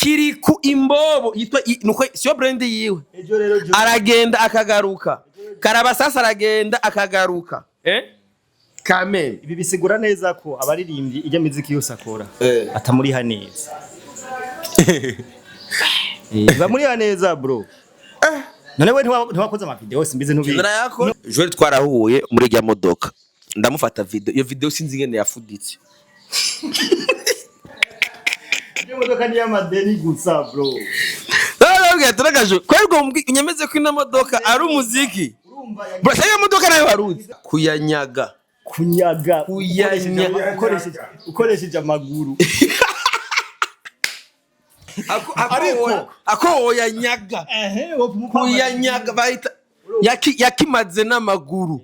Kiriku imbobo yitwa nuko siyo brand yiwe. Ejo rero Aragenda akagaruka, Karabasasa aragenda akagaruka, kameme. Ibi bisigura neza ko abaririmbyi ijya miziki yose akora atamuriha neza. Bamuriha neza, bro. None we ntiwakoze amavideo? Simbizi, ntubizi. Narayako Joel, twarahuye muri rya modoka, ndamufata video. Iyo video sinzi ingene yafuditse. Iyo modoka ni y'amadeni gusa, bro. Narababwira turagaje kwebwe nyemeze ko ino modoka ari umuziki. Urumva Bro, iyo modoka nayo waruzi kuyanyaga. Kunyaga. Ukoresheje amaguru. Ako ako woyanyaga. Ehe. Kuyanyaga bahita yakimaze n'amaguru.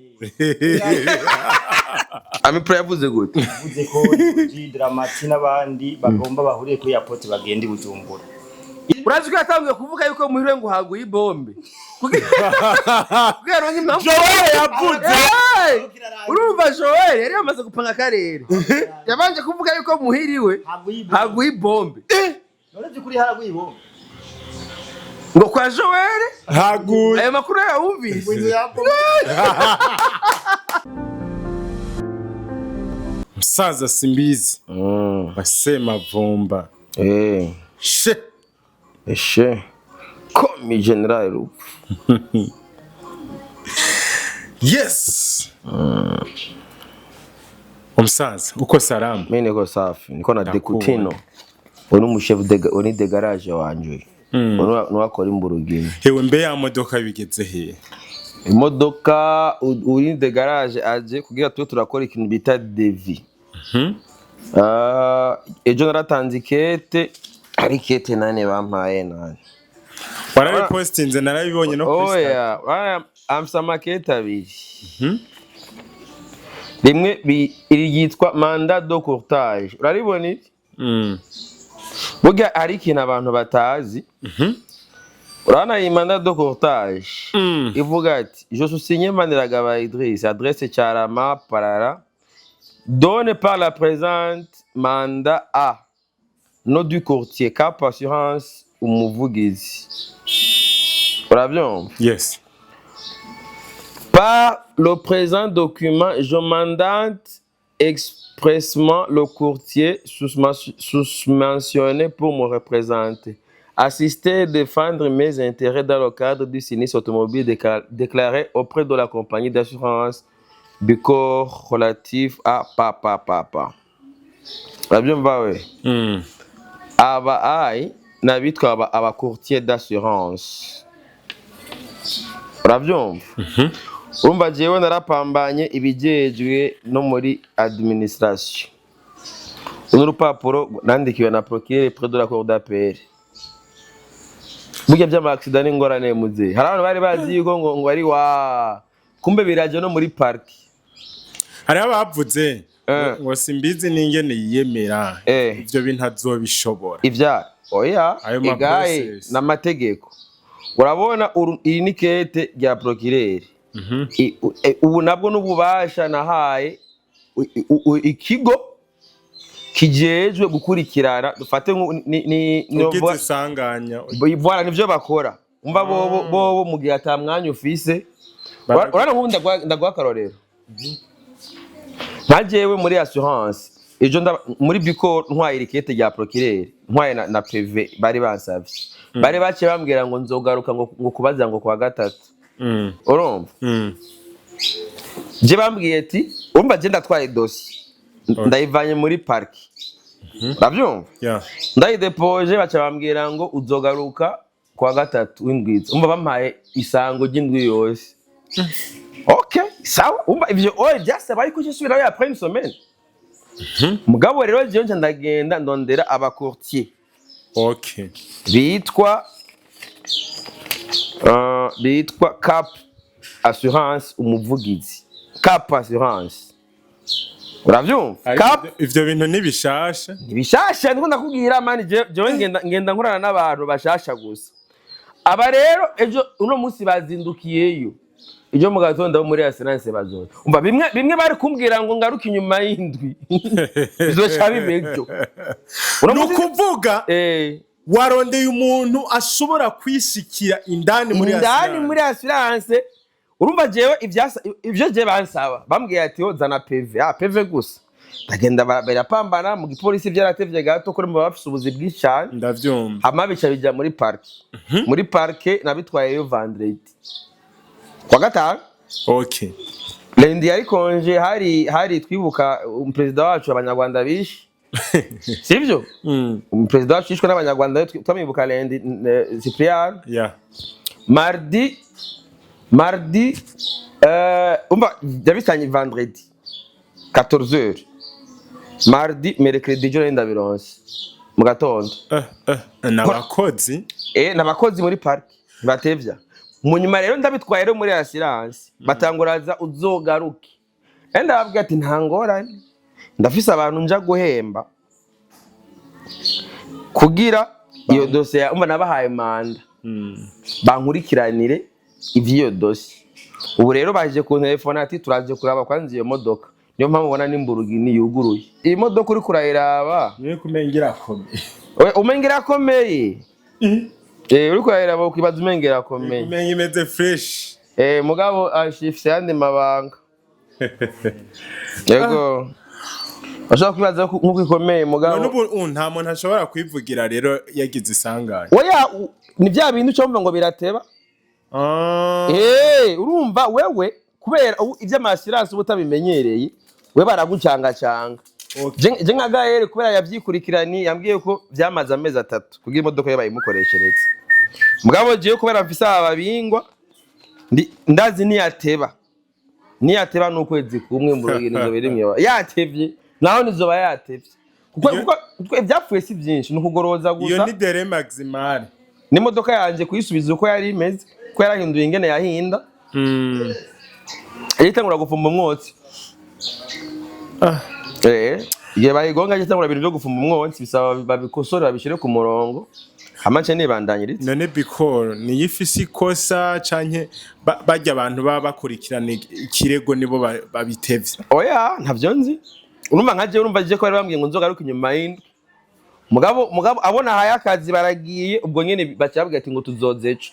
Amipro yavuze gute? Yavuze ko G Dramati n'abandi bagomba bahuriye kuri airport, bagenda i Bujumbura. Urazi ko yatangiye kuvuga yuko muhire ngo haguye ibombe kugira ngo impamvu Joel yavuze. Hey! Urumva Joel yari yamaze gupanga akarere, yabanje kuvuga yuko muhiriwe haguye ibombe. Haguye ibombe. None by'ukuri haraguye ibombe? Ngo kwa Joel. Haguye. Ayo makuru yawumvise? Inzu ya bombe. Msaza Simbizi wasema vumba she. Eshe komi general rupfu. Yes, umusaza uko salamu? Mimi niko safi, niko na Ndakubona. Dekutino uri mu chef de uri de garage wanje uyu nuwakora imburugini. Hewe, mbe ya modoka bigeze hehe? Imodoka uri de garage aje kugira tube turakora ikintu bita devis. Ah, ejo naratanze ikete, ari ikete nane bampaye nane. Warabipostinze, narabibonye no kuri Instagram. Oya, amfise amakete abiri. Rimwe iri ryitwa mandat de courtage, uraribona iri? Mm. Burya hari ikintu abantu batazi. Urabona iyi mandat de courtage ivuga ati: "Je soussigné Maniragaba Idriss, adresse Cyarama Parara, donne par la présente mandat à nom du courtier Cap Assurance Umuvugizi." Urabyumva? Yes. "Par le présent document, je mandate expressement le courtier susmentionné pour me représenter, assister et défendre mes intérêts dans le cadre du sinistre automobile déclaré auprès de la compagnie d'assurance Bicor relatif à papa papa." Urabyumva we? Mm. Aba ai n'abitwa aba courtier d'assurance, urabyumva? Urumva jewe narapambanye ibijejwe no muri administration. Uru rupapuro nandikiwe na procureur près de la cour d'appel. Burya by'ama accident n'ingorane muze, hari abantu bari bazi yuko ngo ari wa kumbe biraje no muri parc. Hariho abavuze ngo Simbizi n'ingene yiyemera, ivyo bintu azobishobora. Ivya oya. Ayo ma egaye process. N'amategeko. Urabona iri ni kete rya procureur. Ubu nabwo n'ububasha nahaye ikigo kijejwe gukurikirana, dufate ugize isanganya. Voilà, nivyo bakora. Umva, bobo mu gihe ata mwanya ufise, urabona nk'ubu ndaguha akarorero nka jewe muri assurance ejo muri Bicor ntwaye irikete rya procureur, ntwaye na PV bari bansavye, bari baciye bambwira ngo nzogaruka ngo kubaza ngo kuwa gatatu. Urumva? Mm. Je bambwiye ati urumva je ndatwaye dossier, ndayivanye muri parquet, urabyumva? Yeah. Ndayidepoje, baca bambwira ngo uzogaruka kuwa gatatu w'indwiza. Umva, bampaye isango ry'indwi yose. Okay, sawa. Umva, ivyo oye byasaba yuko nsubirayo après une semaine. Mugabo rero jewe nca ndagenda ndondera aba courtier bitwa Cap Assurance Umuvugizi, Cap Assurance, uravyumva? Ariko Cap ivyo bintu ni bishasha. Ntibishasha, ndiko ndakubwira mani, jewe ngenda nkorana n'abantu bashasha gusa. Aba rero ejo uno munsi bazindukiyeyo, ejo mu gatondo abo muri assurance bazoza. Umva, bimwe bimwe bari kumbwira ngo ngaruke inyuma y'indwi, bizoca biba ejo. Uno Ni munsi ukuvuga Warondeye umuntu ashobora kwishikira indani muri indani assurance. Muri assurance. Urumva jewe ivyo je bansaba, bambwiye ati: "Yo, zana PV." Ah, PV gusa, ndagenda, barapambana mu gipolisi, byaratevye gato kuri mu bafise ubuzi bwinshi cyane. Ndavyumva. Hama bica bija muri parquet. Muri parquet nabitwayeyo vendredi, kwa gatanu. Lundi yari congé, hari twibuka umuperezida wacu abanyarwanda bishe, sivyo? Umuperezida wacu yishwe n'abanyarwanda, twamwibuka lundi, Cyprien. Mardi, umva, yabitanye vendredi 14h, mardi, mercredi, ejo nari ndabironse mu gatondo. N'abakozi. N'abakozi muri parquet batevya. Mu nyuma rero ndabitwaye rero muri assurance, batanguraza uzogaruke. Ndababwira ati: "Nta ngorane, ndafise abantu nja guhemba kugira iyo dosiye." Umva, nabahaye mandat bankurikiranire ivy'iyo dosiye. Ubu rero baje ku telefone ati: "Turaje kuraba kwanza iyo modoka." Niyo mpamvu ubona n'imburugini yuguruye. Iyi modoka uriko urayiraba, Niyo kumenga irakomeye. Umenga irakomeye. Uriko urayiraba ukwibaza umenga irakomeye. Kumenga imeze fresh. Mugabo ashifise yandi mabanga. Yego, bashobora kwibaza nkuko ikomeye, mugabo None ubu nta muntu ashobora kwivugira rero yagize isanganya? Oya, ni bya bintu ucumva ngo birateba. Urumva wewe, kubera ivy'ama assurance uba utabimenyereye, we baragucangacanga. Je nka Gaël, kubera yavyikurikirani, yambwiye ko vyamaze amezi 3 kugira imodoka ye bayimukoreshereze. Mugabo jewe, kubera mfise aba babingwa, ndazi niyateba, niyateba n'ukwezi kumwe mu rugendo izoba iri mw'iba yatevye, naho nizoba yatevye kuko kuko ivyapfuye si vyinshi, ni ukugoroza Iyo gusa. ni délai maximale. N'imodoka yanje kuyisubiza uko yari imeze, ko yarahinduye ingene yahinda, yitangura gufumba umwotsi. Igihe bayigonga yitangura ibintu byo gufumba umwotsi, bisaba babikosore, babishyire ku murongo, amace nibandanyiritse. None bikoro niyo ifise ikosa, canke barya abantu baba bakurikirana ikirego nibo babitevye? Oya, ntavyo nzi. Urumva nka jewe, urumva je ko bari bambwiye ngo nzogaruke inyuma y'indwi, mugabo abona haye akazi baragiye ubwo nyene, baca babwira ati ngo tuzoze ejo.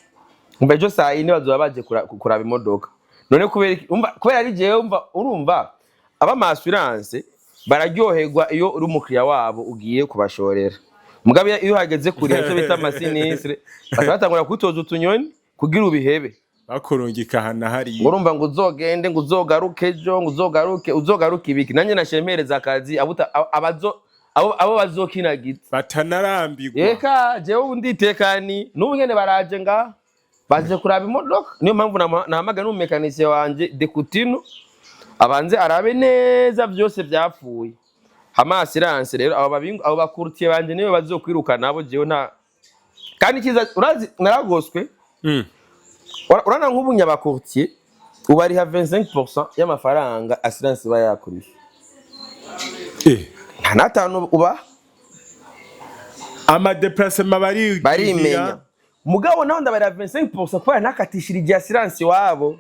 Umva, ejo saa yine bazoba baje kuraba imodoka. None kubera iki? Umva, kubera ari jewe, umva, urumva aba assurance bararyoherwa iyo uri umukiriya wabo ugiye kubashorera. Mugabo iyo hageze kuriha icyo bita ama sinistre, baca batangura kutoza utunyoni kugira ubihebe. Bakurungika aha na hariya. Urumva ngo uzogende, ngo uzogaruke ejo, ngo uzogaruke, uzogaruke ibiki? Nanjye nashemereza akazi abazo abo bazokinagiza. Batanarambirwa. Eka jewe ubu nditekani. N'ubu nyene baraje nga baje kuraba imodoka. Niyo mpamvu nahamagaye n'umumekanisiye wanje Dekutino, abanze arabe neza byose byapfuye. Hama assurance rero, abo babingu, abo ba courtier banje niwe bazokwirukana abo. Jewe nta kandi kiza, urazi naragoswe. Urabona nk'ubu nyaba courtier ubariha 25% y'amafaranga assurance iba yakurisha. Nta n'atanu uba. Ama déplacement bari Barimenya. Mugabo naho ndabarira 25% kubera ntakatishira assurance iwabo.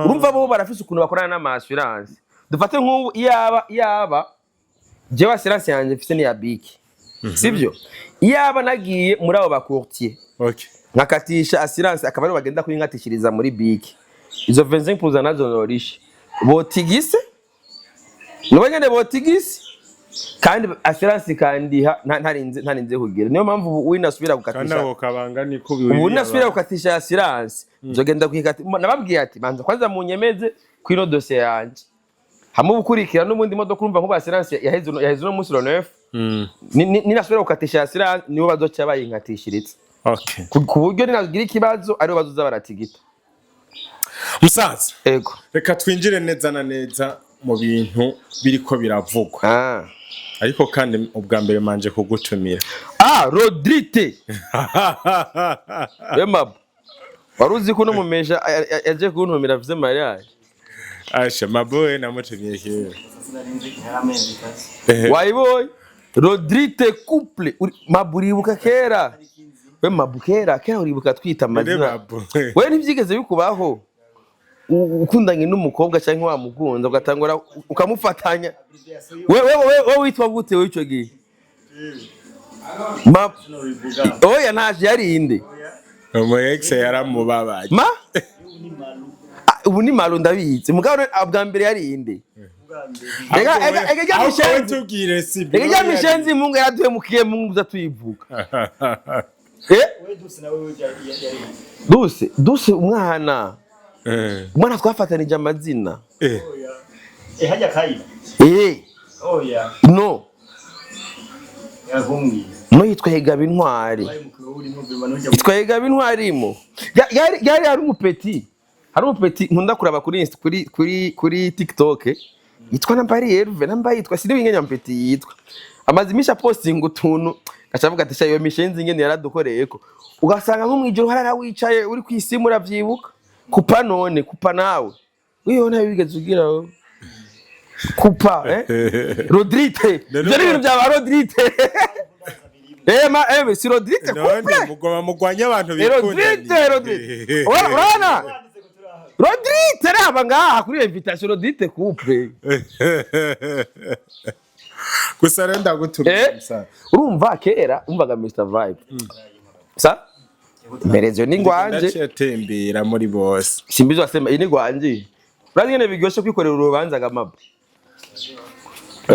Urumva bo barafise ukuntu bakorana n'ama assurance. Dufate nk'ubu iyaba jewe assurance yanjye mfise ni ya BIC, sivyo? Iyaba nagiye muri abo ba courtier nkakatisha assurance, akaba aribo bagenda kuyinkatishiriza muri BIC, izo 25% nazo norishe botigise, nibo nyene botigise, kandi assurance ikandiha ntarinze kugira. Niyo mpamvu ubu winasubira Kandi gukatisha ako kabanga niko. Ubu nasubira gukatisha assurance, nzogenda kuyikata. Nababwiye ati: "Banza kwanza munyemeze kwino dosiye yanje." Hamwe ubukurikira n'ubundi modoka, urumva nk'ubu assurance yaheze uno munsi le 9. Ninasubira gukatisha assurance, nibo bazoca bayinkatishiritse ku buryo ninagira ikibazo aribo bazoza baratigita. Musaza, Ego. reka twinjire neza na neza mu bintu biriko biravugwa. Ariko kandi ubwa mbere manje kugutumira. Ah, Rodrite we mabo, wari uzi ko uno mumesha yaje kuntumira afise mariage? Asha maboye namutumye kera. Sinarinzi ntaramezi kazi. Wayibonye Rodrite couple. Mabu, uribuka kera we mabu, kera kera, uribuka twita amazina? Babu. We ntibyigeze bikubaho ukundanye n'umukobwa cyangwa wamukunza, ugatangura ukamufatanya? We witwa gute we ico gihe? Ma oya, ntaje, yari inde? Umu ex yaramubabaje. Ma. Ah, ubu ni Malu, ndabizi. Mugabo bwa mbere yari inde? Ega ega Ahubwo mishenzi. tubwire si Ega rya mishenzi, Mungu yaraduhemukiye, Mungu uza tuyivuga. Eh, We Duse nawe we yari Duse, Duse umwana. Umwana twafatanije amazina. Oya. Eh, hajya kayira. Eh, Oya. no. Yakumwiye. No, yitwa Hegaba Intwari. Bayi mukuru urimo bima nujya. Yitwa Hegaba Intwari imo. Yari hari umupeti. Hari umupeti nkunda kuraba kuri Insta, kuri TikTok. Yitwa namba ari Herve, namba yitwa sindi ingenya mpeti yitwa. Amaze iminsi apostinga utuntu acavuga ati: "Iyo mishenzi ingene yaradukoreyeko." Ugasanga nko mwijoro harara wicaye uri kwisimu, uravyibuka. Kupa none, kupa nawe. Wiyo nawe wigeze ugira wowe. Kupa, eh? Rodrite. None Ivyo ni ibintu bya ba Rodrite. Eh, ma eh, si Rodrite None couple. mugoma mugwanya abantu. Eh, Rodrite, Rodrite. Urabona? Rodrite raba ngaha kuri invitation, Rodrite couple. Gusa rero ndagutumye. Eh? Musaza. Urumva kera umvaga Mr Vibe. Sa? Mperezo ni ngwanje. Ndaciye tembera muri bose. Simbizo asema iyi ni gwanje. Urazi ngene biryoshe kwikorera urubanza gamabo.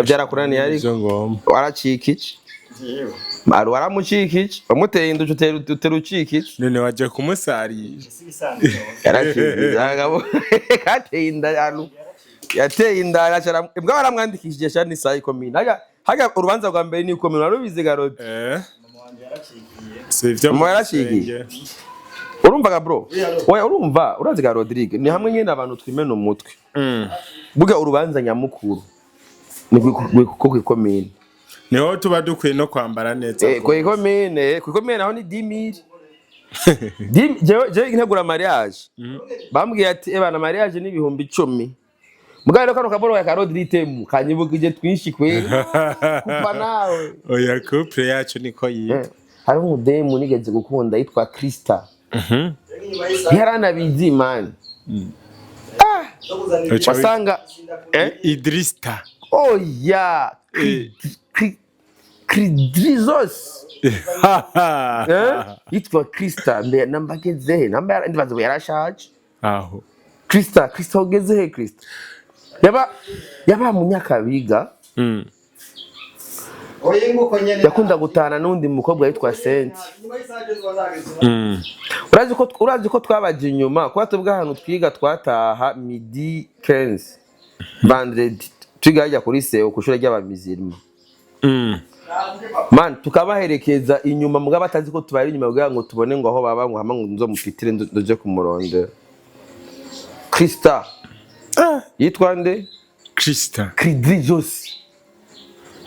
Byarakunaniye ariko Ivyo ngomba. waracika iki? Jewe. Maru waramucika iki? Wamuteye inda utera ucika iki? None waje kumusarisha. Si bisanzwe. Yaracika agabo kateye inda ahantu yateye inda aracara imbwa baramwandikishije shani sayi komine. Haga urubanza rwa mbere ni komine, warubizi garodi. Eh. Mama wanje yaracikiye. Si ivyo. Mama yaracikiye? Urumvaga bro, oya, urumva urazi ga Rodrigue ni hamwe nyene abantu twimena umutwe. Buga urubanza nyamukuru ni ku ikomine. Niho tuba dukwiye no kwambara neza. Eh, ku ikomine naho ni 10,000. Jewe ntegura mariage bambwiye ati: "Ebana, mariage ni 10,000." Mugabo rero kano kaboro ka Rodrigue mu kanyibukije twinshi kweli, kuva nawe. Oya, couple yacu niko yitwa. Eh, hariho umudemu nigeze gukunda yitwa Krista, yaranabizi man. Wasanga eh Idrista. Oya, Kridrizos, eh, yitwa Krista. Mbe namba ageze he? Namba ndibaza ubu yarashaje. Aho. Krista, Krista ugeze he? Krista yaba munyakabiga. Yakunda gutana n'undi mukobwa yitwa Senti. Urazi ko twabaje inyuma kuba tubwa ahantu twiga, twataha midi 15 vendredi, twiga hajya kuri seo ku ishuri ry'abamizirima. Man, tukabaherekeza inyuma mugabo batazi ko tubari inyuma kugira ngo tubone ngo aho baba, ngo hama ngo nzomupitire ndoje kumurondera. Krista yitwa nde? Krista. Kridrijos.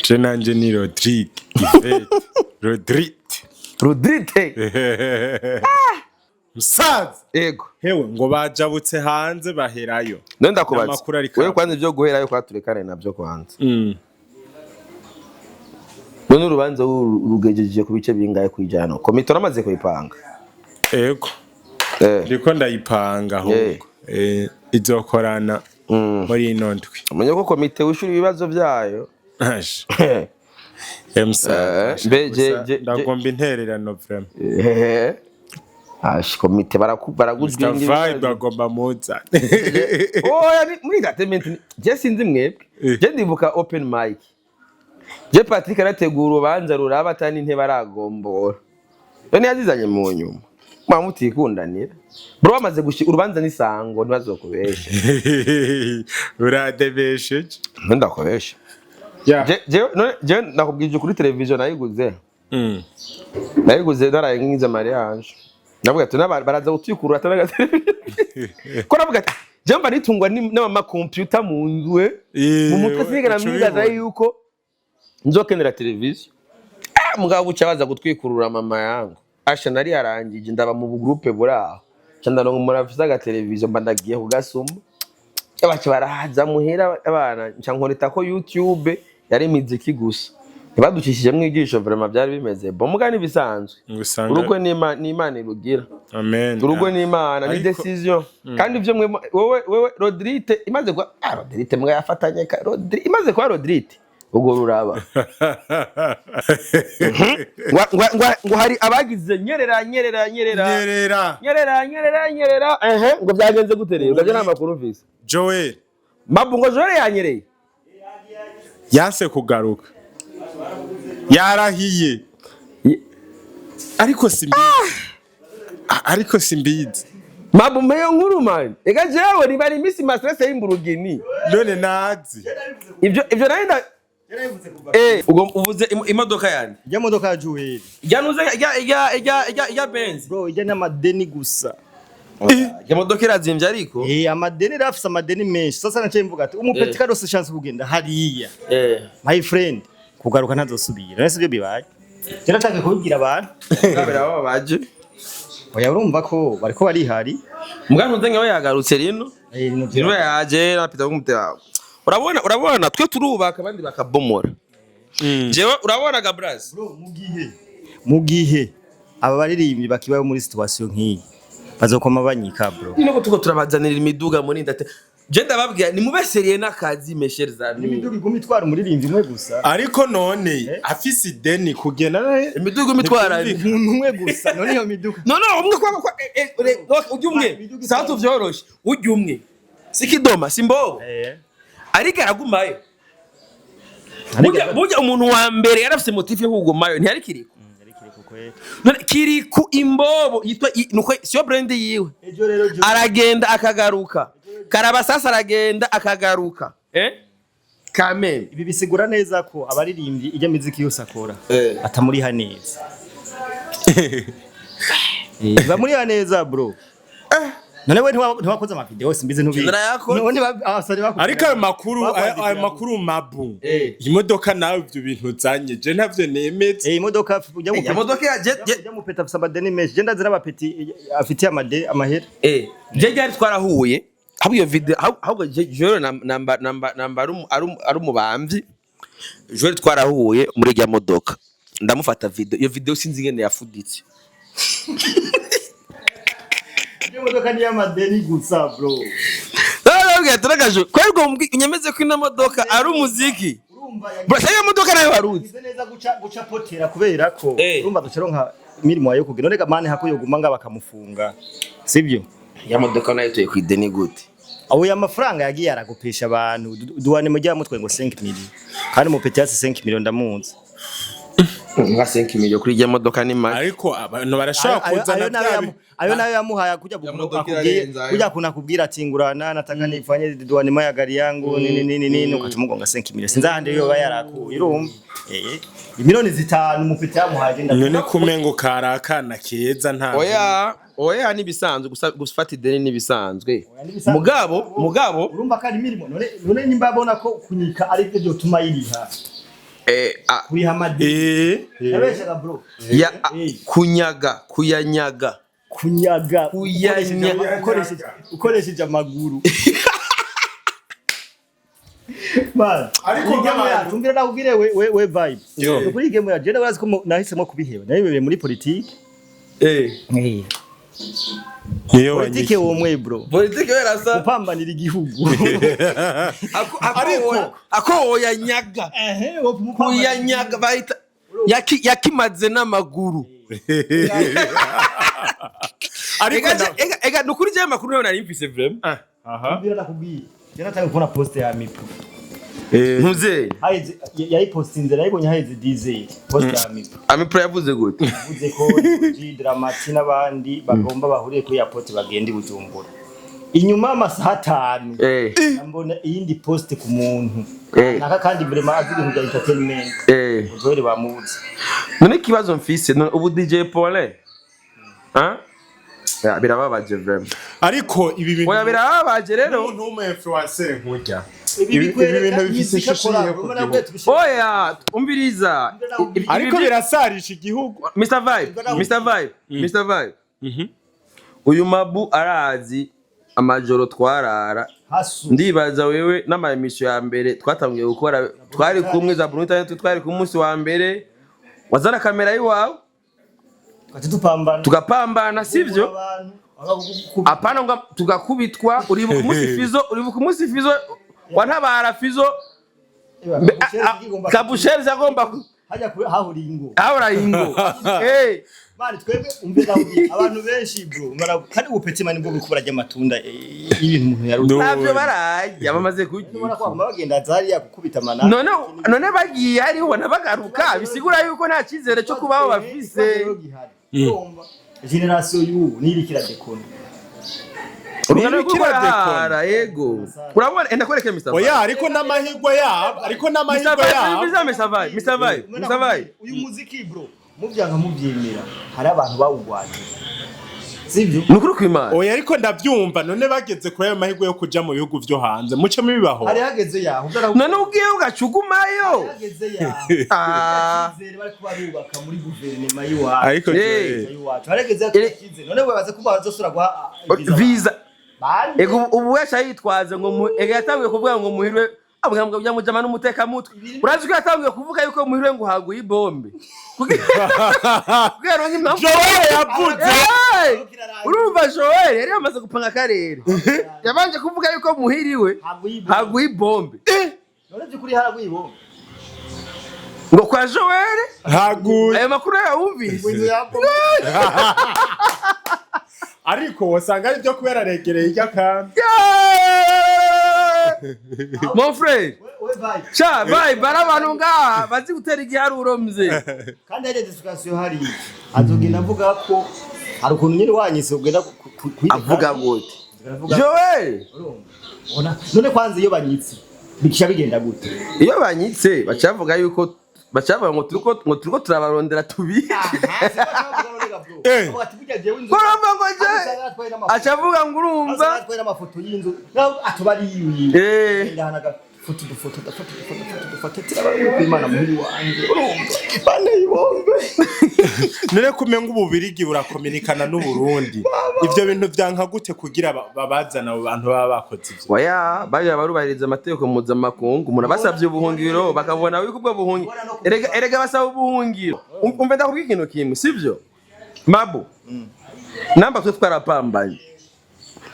Je nanje ni Rodrigue Yvette Rodrigue. Rodrite. Musaza. Ego. Hewe, ngo bajabutse hanze baherayo. None ndakubaza. N'amakuru ariko Wewe kwanza ibyo guherayo kwaturekane nabyo kwanza. None urubanza rugejeje ku bice bingahe kwijana? Komite uramaze kuyipanga? Ego. Ndiko ndayipanga ahubwo. Eh, izokorana muri ino ndwi. Umenye ko komite wishura ibibazo byayo. Aje. Musaza. Eh, mbe Ndagomba intererano vraiment. Eh. Ash, komite Mr. baraguzwinga. Vibe agomba muza. Oya, muri entertainment je sinzi mwebwe. Je ndibuka open mic. Je Patrick arategura urubanza ruraba atani intebe aragombora. None yazizanye mu nyuma. Mwa mutikundanira. Bro, bamaze gushi urubanza n'isango ntibazokubesha. Uradebesheje. Ndakubesha. Yeah. Je none je nakubwije kuri television nayiguze. Nayiguze naraye ngize mariage. Ndavuga ati baraza gutwikurura atari television. Ko navuga ati je mba nitungwa n'ama computer mu nzu mu mutwe sinigera Uca mwibaza ubibona. yuko nzokenera televiziyo. Ah, mugabo buca baza gutwikurura mama yangu. Asha, nari yarangije ndaba mu groupe buri aho. Ca ndaronka umuntu afise agateleviziyo, mba ndagiye kugasuma. Baca barahaza muhira abana, nca nkoneta ko YouTube yari imiziki gusa. Ntibaducishijemwo ijisho vraiment, byari bimeze bon, muga nibisanzwe. Usanga Urugo ni Imana irugira. Amen. Urugo ni Imana, ni decision. Kandi ibyo mwe wewe Rodrite imaze kuba, ah, Rodrite mbwa yafatanye ka Rodri imaze kuba Rodrite. Ubwo ruraba ngo hari abagize nyerera, nyerera, nyerera. Nyerera. Nyerera, nyerera, nyerera. Ehe, ngo byagenze gute rero? Gavyo nta makuru mvise. Joel. Mabu, ngo Joel yanyereye. Yanse kugaruka, yarahiye, ariko simbizi. Ariko simbizi. Mabu, meyo nkuru man, ega jewe niba ari imisi ma stress y'imburugini. None nazi. Ivyo nari nda ubwo uvuze imodoka yanjye. Ijya modoka ya Joel. Ijya nuze, ijya Benz. Bro, ijya n'amadeni gusa. Ijya modoka irazimvye ariko. Amadeni rero, afise amadeni menshi. Sasa naciye mvuga ati umupeti karose chance kugenda hariya, my friend, kugaruka ntazosubira. None sibyo bibaye? Je nataka kubibwira abantu. Kabera baba baje. Oya, urumva ko bariko barihari. Mbwa ntuze nkawe yagarutse rino. Rino. Rino yaje na Peter kumutera. Urabona twe turubaka, abandi bakabomora. Jewe urabona Gabras. Bro, mu gihe aba baririmbyi bakibaho muri situation nk'iyi, bazokoma banyika, bro. Nino ko tuko turabazanira imiduga muri ndate. Je ndababwira ni mubeseriye n'akazi, mes chers amis. Imiduga iguma itwara umuririmbyi umwe gusa. Ariko none afise ideni kugenda Imiduga imitwara Umuntu umwe gusa, none iyo miduga No, umwe kwa ujya umwe. Sawa, tuvyoroshe. Ujya umwe. Si kidoma, si mbobo. Ariko aragumayo. Burya umuntu wa mbere yarafise motif yo kugumayo, ntiyari Kiriko. None Kiriku imbobo yitwa nuko siyo brand yiwe. Ejo rero Aragenda akagaruka. Karabasasa aragenda akagaruka. Kameme. Ibi bisigura neza ko abaririmbyi ijya miziki yose akora atamuriha neza. Bamuriha neza, bro. None we ntiwakoze amavideo? Simbizi, ntubizi. Narayakoze. None abasore bakubwira. Ariko ayo makuru Bakwandikira ayo makuru, Mabu, imodoka nawe ivyo bintu uzanye je ntavyo nemeze. Imodoka ujya mu Ya modoka ya ujya mu peta afise amadeni menshi. Je ndazi n'abapeti afitiye amade amahera. Je ryari twarahuye ahubwo iyo video ahubwo je namba ari umubamvyi. Joel twarahuye muri rya modoka, ndamufata video. Iyo video sinzi ingene yafuditse. Iyo modoka ni y'amadeni gusa, bro. Narababwira ati ragaje kwebwe unyemeze ko ino modoka ari umuziki. Urumva. Bro, iyo modoka nayo waruzi. Yagize neza guca potera kubera ko urumva ducaronka imirimo yo kugira none mane hako yoguma nga bakamufunga, sibyo? Ya modoka nayo tuye kwideni gute? Abo ya mafaranga yagiye aragopesha abantu duwane mu mutwe ngo 5 million, kandi mu peti yasi 5 million ndamuzi. Nka 5 million kuri rya modoka ni make. Ariko abantu barashobora kuzana Ayo nayo bya ayo nayo yamuhaye kuja Ya modoka akubwiye irarenze ayo. kuja kuna kubwira ati ngurana, nataka nifanye duwane ya gari yangu nini nini nini, ukatumugonga 5 million. Sinzi ahandi yoba yarakuye. Urumva, 5 miliyoni mu peti yamuhaye None ndavuga. kumengo kari akana keza nta Oya, nibisanzwe gusa gufata ideni nibisanzwe. Nibisanzwe. Mugabo Urumva ko ari imirimo. None nimba abona ko kunyika ari byo byotuma yiriha kuriha amadeni. Yabeshaga, bro. Ya kunyaga, kuyanyaga. Kunyaga. Ukoresheje amaguru. Man, Ariko iyi game yacu, umvira nakubwire we Vibe. Yo. Kuri iyi game yacu, je ndabazi ko nahisemo kubiheba. Nabibereye muri politike. Niyo Politike womwe, bro. Politike werasa. Gupambanira igihugu. Ako oyanyaga. Ehe, wo Kuyanyaga bahita yakimaze n'amaguru. Ariko Ega ega nukuri je makuru nayo nari mfise vraiment. Aha. Umvira nakubwiye. Je natangiye kubona post ya Mipo. Ntuze. Haheze yayipostinze, nayibonye haheze 10 post ya Mipo. Amipro yavuze gute? Yavuze ko G Dramati n'abandi bagomba bahuriye kuri airport bagenda i Bujumbura. Inyuma y'amasaha 5 mbona iyindi post ku muntu naka, kandi vraiment azi ibintu bya entertainment. Joel bamuzi. None ikibazo mfise none ubu DJ Paulin, hein? Ya, birababaje vraiment. Ariko ibi bintu Oya, birababaje rero. Umuntu w'umu influencer nk'urya Ibi ibi bintu bifise ishusho iyihe ku gihugu? Oya, umviriza. Ariko birasarisha igihugu. Mr Vibe, Mr Vibe, Mr Vibe, uyu Mabu arazi amajoro twarara. Hasu. Ndibaza wewe n'ama émission ya mbere twatangiye gukora twari kumwe za Bruno Talent, twari ku munsi wa mbere wazana kamera y'iwawe. Tukaca dupambana. Tugapambana, sivyo? Abantu, Apana ngo tugakubitwa. Uribuka umunsi Fizo, uribuka umunsi Fizo wantabara Fizo? Kabusheri agomba hajya hahuriye ingo. Ahora ingo. Eh. Bari twebwe umve ndakubwiye abantu benshi bro kandi ubupeti man nibwo buriko burarya amatunda y'ibintu umuntu yaruze. Ntabyo bararya bamaze kurya. Ubona ko baguma bagenda zariya gukubita amana. None bagiye hariho nabagaruka bisigura yuko nta cyizere cyo kubaho bafise. Generation y'ubu nirikira dekona. Urungano Nirikira rw'urahara yego. Urabona enda kwereke Mr. Oya ariko n'amahirwe yabo, ariko n'amahirwe yabo. Mr. Vibe, Mr. Vibe, Mr. Vibe. Uyu muziki bro muvyanka muvyemera hari abantu bawugwanye. Sivyo? Nukuri kwimana. Oya ariko ndavyumva none bageze kuri ayo mahirwe yo kuja mu bihugu vyo hanze muce mubibaho. Hari hageze yaho. None ugiye ugacugumayo. Hageze yaho. Icyizere bari kuba bubaka muri guverinoma y'iwacu. Ariko y'iwacu. Hari hageze yaho icyizere. None webaze ko bazosubira guha visa. Ego ubu yaca yitwaza ngo ego yatanguye kuvuga ngo muhirwe avuga ngo bya mujama n'umuteka mutwe. Urazi ko yatanguye kuvuga yuko muhirwe ngo haguye ibombe. Kugira ngo impamvu Joel yavuze. Urumva Joel yari yamaze gupanga akarere. Yabanje kuvuga yuko muhiriwe haguye ibombe. None byukuri haraguye ibombe. Ngo kwa Joel haguye. Ayo makuru yawumvise. Ariko wasanga ari byo kubera regereye ijya kandi. Mon frère. Cha bye barabantu ngaha bazi gutera igiharuro mze. Kandi hari discussion hari. Azogenda avuga ko hari ukuntu nyine wanyise ugenda avuga gute. Joel. None kwanza iyo banyitse bikisha bigenda gute? Iyo banyitse bacavuga yuko bacavuga ngo turiko turabarondera tubice. Urumva ngo je acavuga ngo urumva atwaye amafoto y'inzu atobari yiwe. Ndahana foto dufoto foto foto foto tirabaye Imana muhiri wanje urumva bane ibombe. None kumenga ububirigi burakominikana n'Uburundi. Ivyo bintu vyanka gute kugira babazana abo bantu baba bakoze ivyo? Oya baje barubahiriza amategeko mpuzamakungu umuntu abasavye ubuhungiro bakabona yuko ubwo buhungiro erega basaba ubuhungiro. Umve ndakubwira ikintu kimwe sivyo? Mabu namba twe twarapambanye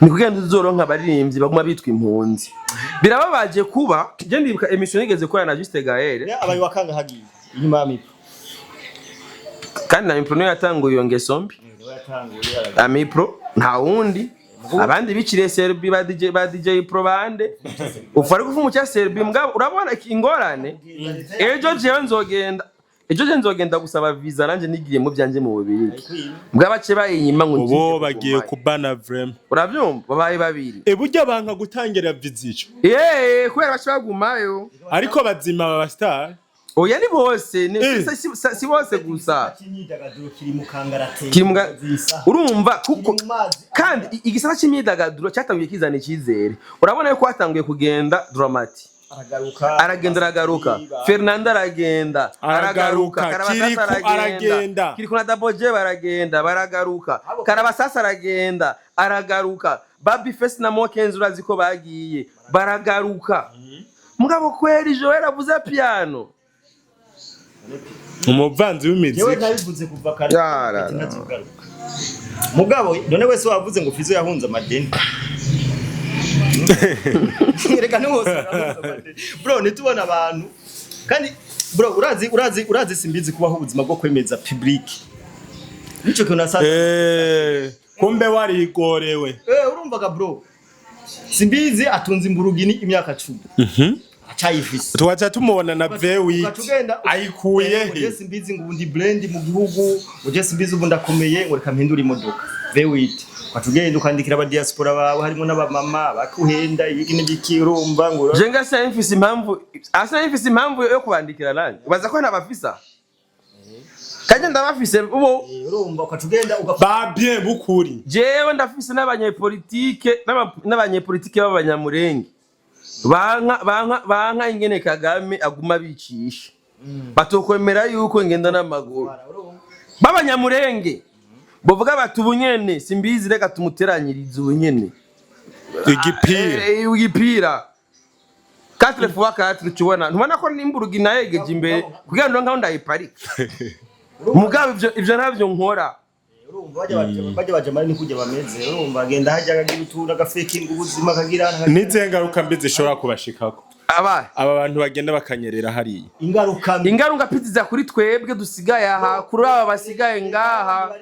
ni kugira ngo tuzoronka abaririmbyi baguma bitwa impunzi. Birababaje kuba je ndibuka emission nigeze gukora na Juste Gaël. Abaye wakanga hagiye inyuma ya Mipro. Kandi na Mipro niyo yatanguye iyo ngeso mbi. Amipro nta wundi abandi biciriye Serbi ba DJ Pro bande ufa ari kuvuga cya Serbi mugabo urabona ingorane ejo jewe nzogenda ejo je nzogenda gusaba visa nanje nigiye mu byanje mu Bubirigi mugabo ace bayinyima ngo ubo bagiye kubana vraiment urabyumva babaye babiri burya banka gutangira visa ico kubera bace bagumayo ariko bazima baba star oya ni bose si bose gusa urumva kuko kandi igisata c'imyidagaduro cyatanguye kizana icyizere urabona yuko hatanguye kugenda Dramati aragenda aragaruka Fernando aragenda aragaruka Karabasasa aragenda Kiriku na Daboje baragenda baragaruka Karabasasa aragenda aragaruka Baby Face na Mokenzi urazi ko bagiye baragaruka mugabo kweri Joel avuze piano umuvanzi w'imiziki yewe nabivuze kuva kare mugabo none wese wavuze ngo Fizo yahunze amadeni reka ntiwose bro nitubona abantu kandi bro urazi simbizi kubaho ubuzima bwo kwemeza public nico kintu nasanze kumbe warigorewe urumvaga bro simbizi atunze imburugini imyaka 10 acayifise tuwacha tumubona na V8 ayikuye he simbizi ngo ubundi brand mu gihugu uje simbizi ubu ndakomeye ngo reka mpindure imodoka V8 watugenda ukandikira aba diaspora bawe harimo n'abamama bakuhenda ibiki n'ibiki urumva ngo je ngasa mfise impamvu asa mfise impamvu yo kubandikira nanje ubaza ko ntabafisa kanje ndabafise ubo urumva ukatugenda ba bien bukuri jewe ndafise n'abanyepolitike n'abanyepolitike b'abanyamurenge banka ingene Kagame aguma bicisha batokwemera yuko ngenda n'amaguru b'abanyamurenge bovuga bati ubunyene simbizi reka tumuteranyirize ubunyene igipira 4x4 tubona ntubona ko nimburugi nayegeje imbere kugira ngo ngaho ndayiparika mugabo ivyo navyo nkora urumva bajya bajamara ni kujya bameze urumva agenda hajya akagira utuntu agafekinga ubuzima akagira n'izengaruka mbi zishobora kubashikako Aba Aba bantu bagenda bakanyerera hariya. Ingaruka mbi. Ingaruka piziza kuri twebwe dusigaye aha, kuri aba basigaye ngaha.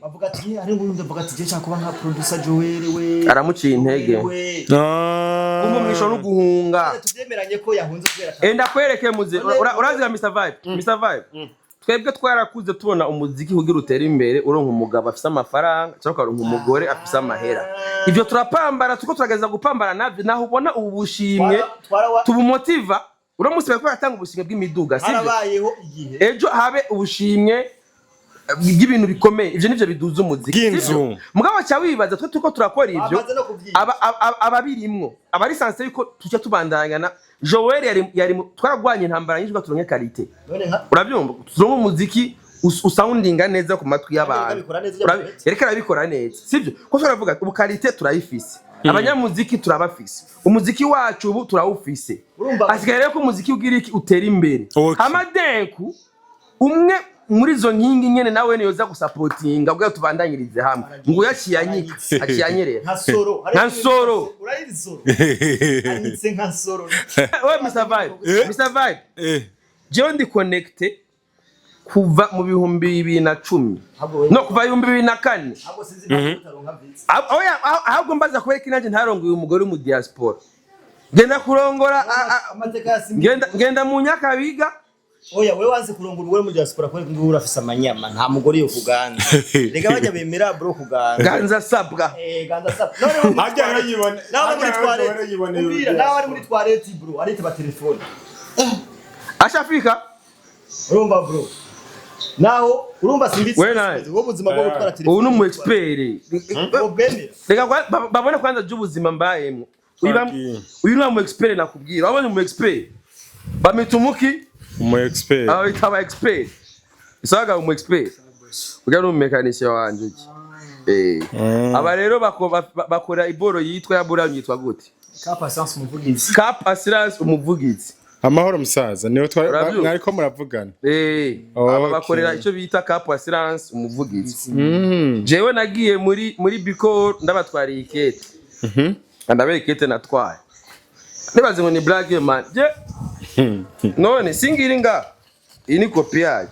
Bavuga ati ari ngo bavuga ati je nshaka kuba nka producer Joel we. Aramuciye intege. We. Kumumwisho no guhunga. Tuvyemeranye ko yahunze kubera Enda kwereke muze uraziga Mr Vibe, Mr Vibe, twebwe twarakuze tubona umuziki kugira utere imbere uronka umugabo afise amafaranga cyangwa ukaronka umugore afise amahera. Ivyo turapambana, tuko turageza gupambana navyo, naho ubona ubu bushimwe tubumotiva. Uno munsi bariko baratanga ubushimwe bw'imiduga, sivyo? Harabayeho igihe. Ejo habe ubushimwe bw'ibintu bikomeye. Ivyo nivyo biduza umuziki, Bw'inzu. sivyo? Mugabo cya wibaza twe turiko turakora ivyo, Bamaze no kubyiga. Ababirimwo abari sanse yuko tujya tubandanya na Joel yari twaragwanye intambara nyinshi kugira turonke qualité. None nka Urabyumva, turonke umuziki usoundinga neza ku matwi y'abantu. Arabikora neza. Yariko arabikora neza, sivyo? Ko turavuga ubu qualité turayifise, abanyamuziki turabafise, umuziki wacu ubu turawufise. Hasigaye rero ko umuziki ugira iki, utera imbere. Hamadenku umwe muri izo nkingi nyene nawe niyoza gusapotinga ubwo tubandanyirize hamwe ngo yaciye anyika, aciye anyerera. Nka soro. Nka soro. Urayizi soro anyitse nka soro. We Mr Vibe, Mr Vibe, jewe ndi connecté kuva mu 2010. Ahubwo we- No kuva 2004. Ahubwo sinzi impamvu utaronka visa. Oya, ahubwo mbaza kubera ko nanjye ntarongoye umugore wo mu diaspora, ngenda kurongora Amateka ya Simbi. Ngenda mu Nyakabiga. Oya, we wanze kurongora umugore muri diaspora kubera ko urafise amanyama, nta mugore yo kuganza. Rega bajya bemera bro kuganza. Ganza sabwa. Eh, ganza sap. None muri Harya toilette. Nawe muri harya toilette. yiboneye Ubwira urugero. nawe ari muri toilette bro, aritaba telefone. Ashafika. Urumva bro. Naho urumva Simbi. We nawe. Wowe ubuzima bwo gutwara telefone. Ubu ni umu expert. Ubwo bwemera. Reka babone kwanza by'ubuzima mbayemo. Twagiye. Uyu ni umu expert nakubwira. Wabonye umu expert bamita umuki? Umu expert. Aba bita aba expert. Isaga umu expert ujya ni umumekanisiye wanje iki. Aba rero bakora iboro yitwa ya boro yitwa gute? Cap Assurance Umuvugizi. Cap Assurance Umuvugizi. Amahoro musaza, niwe Urabyumva? mwariko muravugana. Aba bakorera icyo bita Cap Assurance Umuvugizi. Jewe nagiye muri Bicor ndabatwariye ikete, ndabaye ikete natwaye nibaze ngo ni black man je. None singiri nga iyi ni kopi yayo.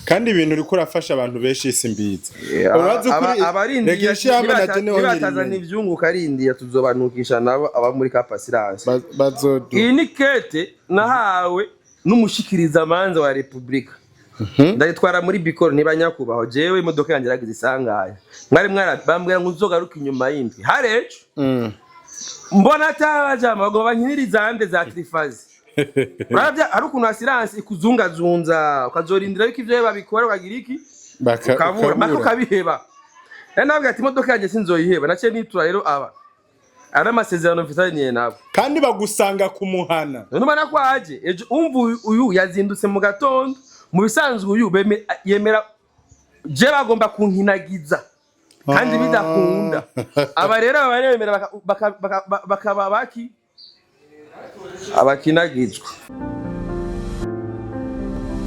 Kandi ibintu uriko urafasha abantu benshi isi mbizi. Urazi ukuri. Abarindiye Rega ishyirahamwe na je niho nibatazana nkiri. ivyunguka arindiye tuzobanukisha nabo aba muri Cap Assurance. Bazodu. Iyi ni kete nahawe n'umushikirizamanza wa Repubulika, ndayitwara muri Bikoro. Niba nyakubahwa, jewe imodoka yanjye yaragize isanganya, mwari mwara bambwira ngo uzogaruke inyuma y'indwi harejo. Mbona atabajama bagomba bankiniriza ande za triphasé. Uravya hari ukuntu assurance ikuzungazunza, ukazorindira yuko ivyo babikora, ukagira iki, ukabura maka ukabiheba. Rero nabwira ati imodoka yanjye sinzoyiheba. Naciye nitura rero aba ari amasezerano mfitaniye nabo. Kandi bagusanga kumuhana. None ubona ko aje ejo, umva uyu yazindutse mu gatondo. Mu bisanzwe uyu yemera je bagomba kunkinagiza kandi bidakunda. Aba rero baremera bakaba baki abakinagizwa.